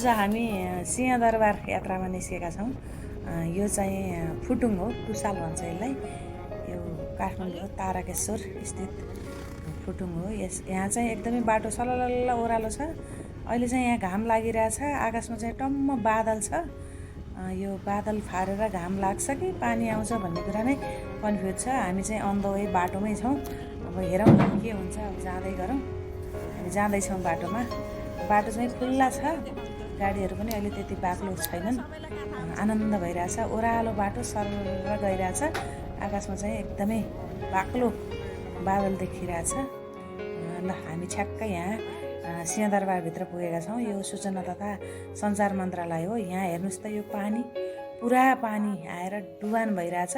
आज हामी सिंहदरबार यात्रामा निस्केका छौँ। यो चाहिँ फुटुङ हो, टुसाल भन्छ यसलाई। यो काठमाडौँ तारकेश्वर स्थित फुटुङ हो। यहाँ चाहिँ एकदमै बाटो सलल्ल ओह्रालो छ। अहिले चाहिँ यहाँ घाम लागिरहेछ, आकाशमा चाहिँ टम्म बादल छ। यो बादल फारेर घाम लाग्छ कि पानी आउँछ भन्ने कुरा नै कन्फ्युज छ। हामी चाहिँ अन द वे बाटोमै छौँ। अब हेरौँ के हुन्छ, अब जाँदै गरौँ। हामी जाँदैछौँ बाटोमा। बाटो चाहिँ खुल्ला छ, गाडीहरू पनि अहिले त्यति बाक्लो छैनन्। आनन्द भइरहेछ, ओह्रालो बाटो सरर गइरहेछ। आकाशमा चाहिँ एकदमै बाक्लो बादल देखिरहेछ। ल हामी ठ्याक्कै यहाँ सिंहदरबारभित्र पुगेका छौँ। यो सूचना तथा सञ्चार मन्त्रालय हो। यहाँ हेर्नुहोस् त, यो पानी पुरा पानी आएर डुबान भइरहेछ।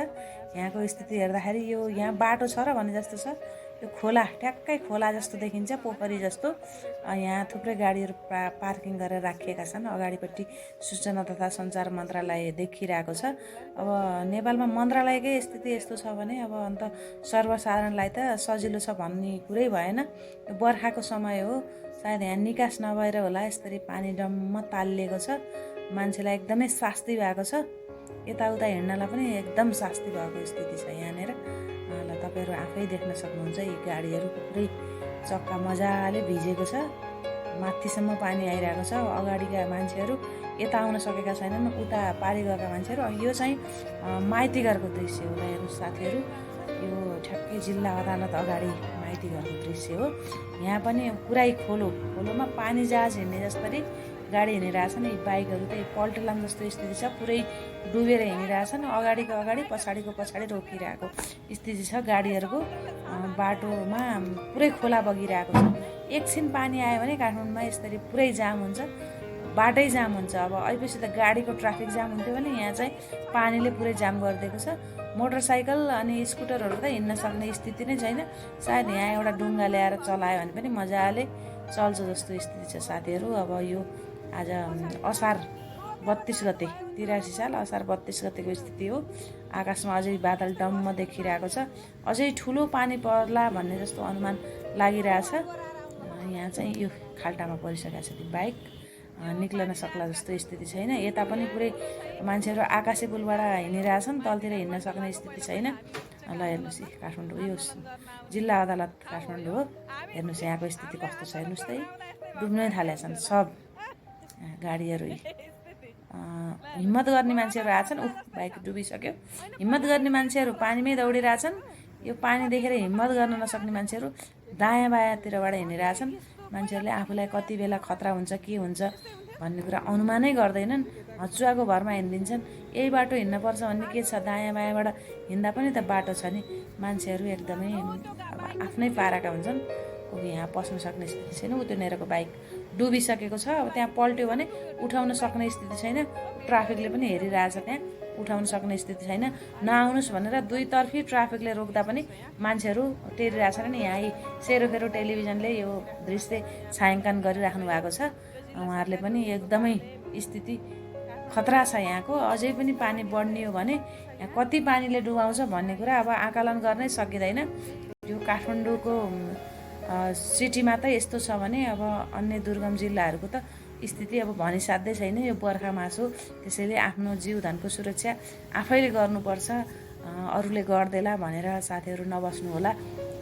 यहाँको स्थिति हेर्दाखेरि यो यहाँ बाटो छ र भने जस्तो छ। यो खोला, ठ्याक्कै खोला जस्तो देखिन्छ, पोखरी जस्तो। यहाँ थुप्रै गाडीहरू पार्किङ गरेर राखिएका छन्। अगाडिपट्टि सूचना तथा सञ्चार मन्त्रालय देखिरहेको छ। अब नेपालमा मन्त्रालयकै स्थिति यस्तो छ भने अब अन्त सर्वसाधारणलाई त सजिलो छ भन्ने कुरै भएन। बर्खाको समय हो, सायद यहाँ निकास नभएर होला यसरी पानी डम्म तालिएको छ। मान्छेलाई एकदमै शास्ति भएको छ। यताउता हिँड्नलाई पनि एकदम शास्ति भएको स्थिति छ यहाँनिर। ल तपाईँहरू आफै देख्न सक्नुहुन्छ, यी गाडीहरू पुरै चक्का मजाले भिजेको छ। माथिसम्म पानी आइरहेको छ। अगाडिका मान्छेहरू यता आउन सकेका छैनन्, उता पारी गएका मान्छेहरू। यो चाहिँ माइतीघरको दृश्य हो। हेर्नुहोस् साथीहरू, यो ठ्याक्कै जिल्ला अदालत अगाडि माइतीघरको दृश्य हो। यहाँ पनि पुरै खोलोमा पानी जहाज हिँड्ने जस्तरी गाडी हिँडिरहेछन्। यी बाइकहरू त पल्टलाम जस्तो स्थिति छ, पुरै डुबेर हिँडिरहेछन्। अगाडिको अगाडि, पछाडिको पछाडि रोकिरहेको स्थिति छ गाडीहरूको। बाटोमा पुरै खोला बगिरहेको छ। एकछिन पानी आयो भने काठमाडौँमा यसरी पुरै जाम हुन्छ, बाटै जाम हुन्छ। अब अहिलेपछि त गाडीको ट्राफिक जाम हुन्थ्यो भने यहाँ चाहिँ पानीले पुरै जाम गरिदिएको छ। मोटरसाइकल अनि स्कुटरहरू त हिँड्न सक्ने स्थिति नै छैन। सायद यहाँ एउटा डुङ्गा ल्याएर चलायो भने पनि मजाले चल्छ जस्तो स्थिति छ साथीहरू। अब यो आज असार 32 गते, 83 साल असार 32 गतेको स्थिति हो। आकाशमा अझै बादल डम्म देखिरहेको छ। अझै ठुलो पानी पर्ला भन्ने जस्तो अनुमान लागिरहेछ। यहाँ चाहिँ यो खाल्टामा परिसकेको छ ती बाइक, निक्लन सक्ला जस्तो स्थिति छैन। यता पनि पुरै मान्छेहरू आकाशे पुलबाट हिँडिरहेछन्, तलतिर हिँड्न सक्ने स्थिति छैन। ल हेर्नुहोस्, काठमाडौँ यो जिल्ला अदालत काठमाडौँ हो। हेर्नुहोस् यहाँको स्थिति कस्तो छ, हेर्नुहोस् त, डुब्नै थालेका छन् सब गाडीहरू। हिम्मत गर्ने मान्छेहरू आएछन्। बाइक डुबिसक्यो। हिम्मत गर्ने मान्छेहरू पानीमै दौडिरहेछन्। यो पानी देखेर हिम्मत गर्न नसक्ने मान्छेहरू दायाँ बायाँतिरबाट हिँडिरहेछन्। मान्छेहरूले आफूलाई कति बेला खतरा हुन्छ, के हुन्छ भन्ने कुरा अनुमानै गर्दैनन्। हचुवाको भरमा हिँडिदिन्छन्। यही बाटो हिँड्नुपर्छ भन्ने के छ, दायाँ बायाँबाट हिँड्दा पनि त बाटो छ नि। मान्छेहरू एकदमै अब आफ्नै पाराका हुन्छन्। कोही यहाँ पस्न सक्ने स्थिति छैन। उतिरको बाइक डुबिसकेको छ। अब त्यहाँ पल्ट्यो भने उठाउन सक्ने स्थिति छैन। ट्राफिकले पनि हेरिरहेछ, त्यहाँ उठाउन सक्ने स्थिति छैन। नआउनुहोस् भनेर दुईतर्फी ट्राफिकले रोक्दा पनि मान्छेहरू टेरिरहेछन् नि। यहाँ सेरोफेरो टेलिभिजनले यो दृश्य छायाङ्कन गरिराख्नु भएको छ। उहाँहरूले पनि एकदमै स्थिति खतरा छ यहाँको। अझै पनि पानी बढ्ने हो भने यहाँ कति पानीले डुबाउँछ भन्ने कुरा अब आकलन गर्नै सकिँदैन। यो काठमाडौँको सिटीमा त यस्तो छ भने अब अन्य दुर्गम जिल्लाहरूको त स्थिति अब भनिसाध्यै छैन। यो बर्खा मास हो, त्यसैले आफ्नो जीवधनको सुरक्षा आफैले गर्नुपर्छ। अरूले गर्देला भनेर साथीहरू नबस्नु होला।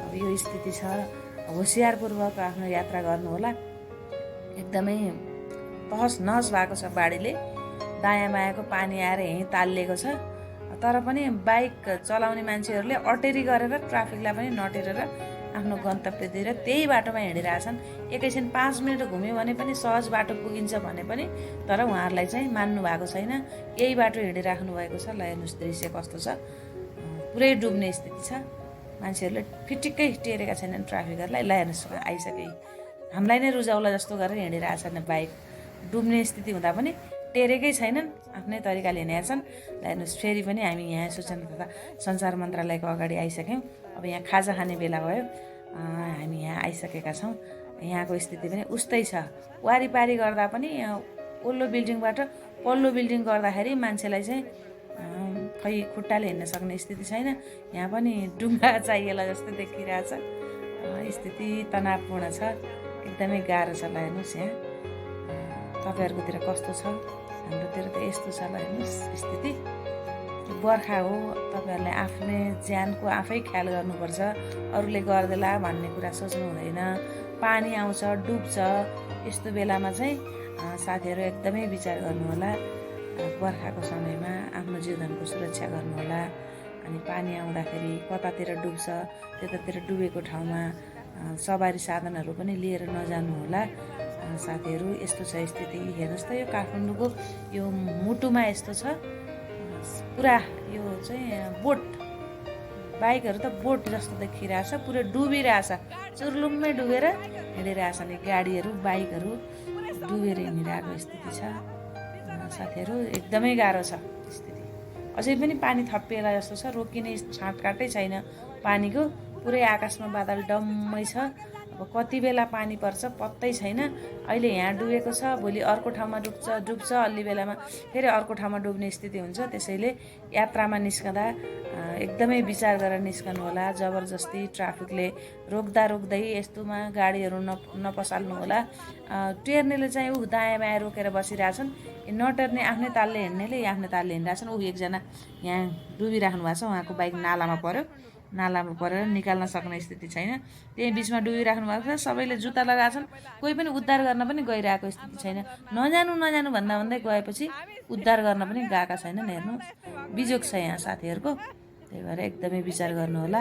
अब यो स्थिति छ, होसियारपूर्वक आफ्नो यात्रा गर्नु होला। एकदमै तहस नहस भएको छ बाढीले। दायाँ बायाँको पानी आएर यहीँ तालिएको छ। तर पनि बाइक चलाउने मान्छेहरूले अटेरी गरेर ट्राफिकलाई पनि नटेरेर आफ्नो गन्तव्यतिर त्यही बाटोमा हिँडिरहेछन्। एकैछिन 5 मिनट घुम्यो भने पनि सहज बाटो पुगिन्छ भने पनि तर उहाँहरूलाई चाहिँ मान्नु भएको छैन। यही बाटो हिँडिराख्नु भएको छ। ल हेर्नुहोस् दृश्य कस्तो छ, पुरै डुब्ने स्थिति छ। मान्छेहरूले फिटिक्कै टेरेका छैनन् ट्राफिकहरूलाई। ल हेर्नुहोस् आइसके, हामीलाई नै रुजाउला जस्तो गरेर हिँडिरहेछन् बाइक। डुब्ने स्थिति हुँदा पनि टेरेकै छैनन्, आफ्नै तरिकाले हिँडेका छन्। ल हेर्नुहोस्, फेरि पनि हामी यहाँ सूचना तथा सञ्चार मन्त्रालयको अगाडि आइसक्यौँ। अब यहाँ खाजा खाने बेला भयो। हामी यहाँ आइसकेका छौँ। यहाँको स्थिति पनि उस्तै छ। वारिपारी गर्दा पनि ओल्लो बिल्डिङबाट पल्लो बिल्डिङ गर्दाखेरि मान्छेलाई चाहिँ खै खुट्टाले हिँड्न सक्ने स्थिति छैन। यहाँ पनि डुङ्गा चाहिएला जस्तो देखिरहेछ। स्थिति तनावपूर्ण छ, एकदमै गाह्रो छ। ल हेर्नुहोस् यहाँ तपाईँहरूकोतिर कस्तो छ? हाम्रोतिर त यस्तो छ ल, हेर्नुहोस् स्थिति। बर्खा हो, तपाईँहरूले आफ्नै ज्यानको आफै ख्याल गर्नुपर्छ, अरूले गर्देला भन्ने कुरा सोच्नु हुँदैन। पानी आउँछ, डुब्छ, यस्तो बेलामा चाहिँ साथीहरू एकदमै विचार गर्नुहोला। बर्खाको समयमा आफ्नो जीवनको सुरक्षा गर्नुहोला। अनि पानी आउँदाखेरि कतातिर डुब्छ, त्यतातिर डुबेको ठाउँमा सवारी साधनहरू पनि लिएर नजानुहोला। साथीहरू यस्तो छ स्थिति। हेर्नुहोस् त, यो काठमाडौँको यो मुटुमा यस्तो छ, पुरा यो चाहिँ बोट, बाइकहरू त बोट जस्तो देखिरहेछ, पुरै डुबिरहेछ, चुर्लुम्मै डुबेर हिँडिरहेछ नि, गाडीहरू बाइकहरू डुबेर हिँडिरहेको स्थिति छ। साथीहरू एकदमै गाह्रो छ स्थिति। अझै पनि पानी थपिएला जस्तो छ, रोकिने छाँटकाटै छैन पानीको। पुरै आकाशमा बादल डम्मै छ। अब कति बेला पानी पर्छ पत्तै छैन। अहिले यहाँ डुबेको छ, भोलि अर्को ठाउँमा डुब्छ, अलि बेलामा फेरि अर्को ठाउँमा डुब्ने स्थिति हुन्छ। त्यसैले यात्रामा निस्कँदा एकदमै विचार गरेर निस्कनु होला। जबरजस्ती ट्राफिकले रोक्दै यस्तोमा गाडीहरू नपसाल्नु होला। टेर्नेले चाहिँ दायाँ बायाँ रोकेर बसिरहेछन्, नटेर्ने आफ्नै तालले हिँड्नेले आफ्नै तालले हिँडिरहेछन्। एकजना यहाँ डुबिराख्नु भएको छ, उहाँको बाइक नालामा परेर निकाल्न सक्ने स्थिति छैन, त्यही बिचमा डुबिराख्नु भएको छ। सबैले जुत्ता लगाएछन्, कोही पनि उद्धार गर्न पनि गइरहेको स्थिति छैन। नजानु भन्दै गएपछि उद्धार गर्न पनि गएका छैनन्। हेर्नु बिजोग छ यहाँ साथीहरूको। त्यही भएर एकदमै विचार गर्नुहोला।